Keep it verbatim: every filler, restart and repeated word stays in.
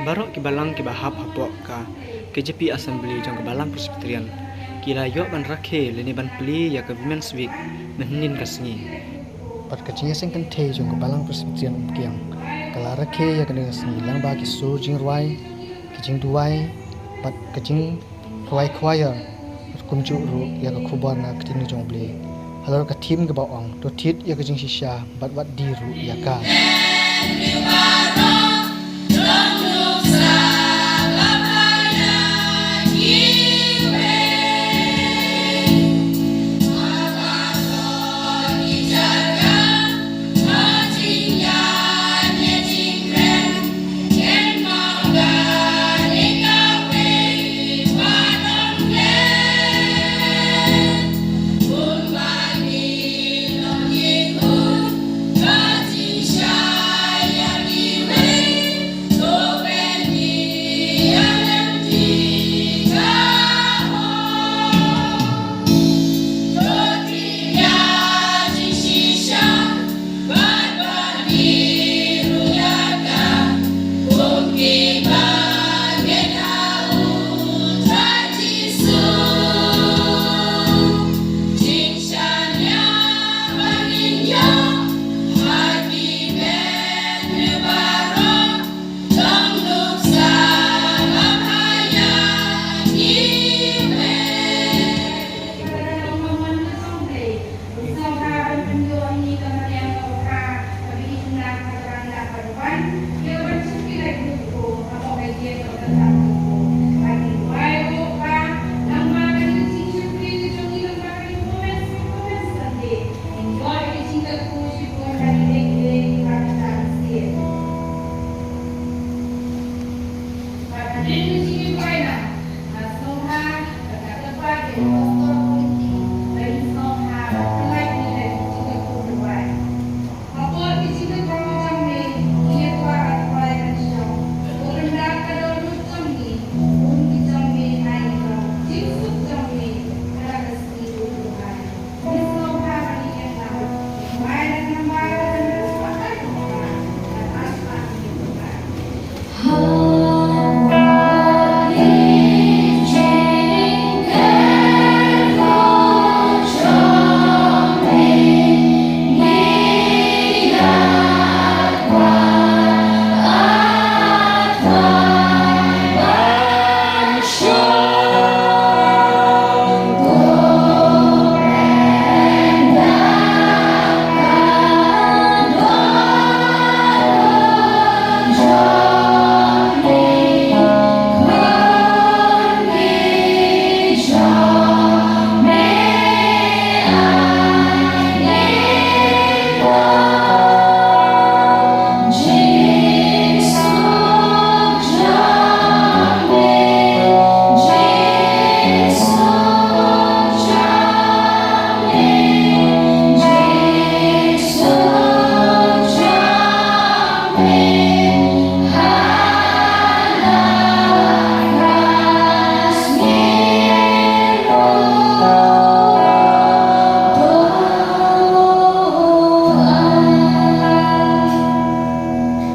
Baroh ki balang kiba hap hapoh ka K J P Assembly jong ka Balang Presbyterian ki la ïoh ban rakhe lane ban plie ïa ka Women's Week mynhynnin ka sngi. Bad ka jingïaseng kynthei jong ka Balang Presbyterian Umkiang ka la rakhe ïa kane ka sngi lyngba ki sur jingrwai, ki jingduwai bad ka jingkhwai khwai ïa, bad kumjuh ruh ïa ka khubor na ka ktien jong U Blei halor ka theme kaba ong, to thied ïa ka jingshisha bad wat die ruh ïa ka.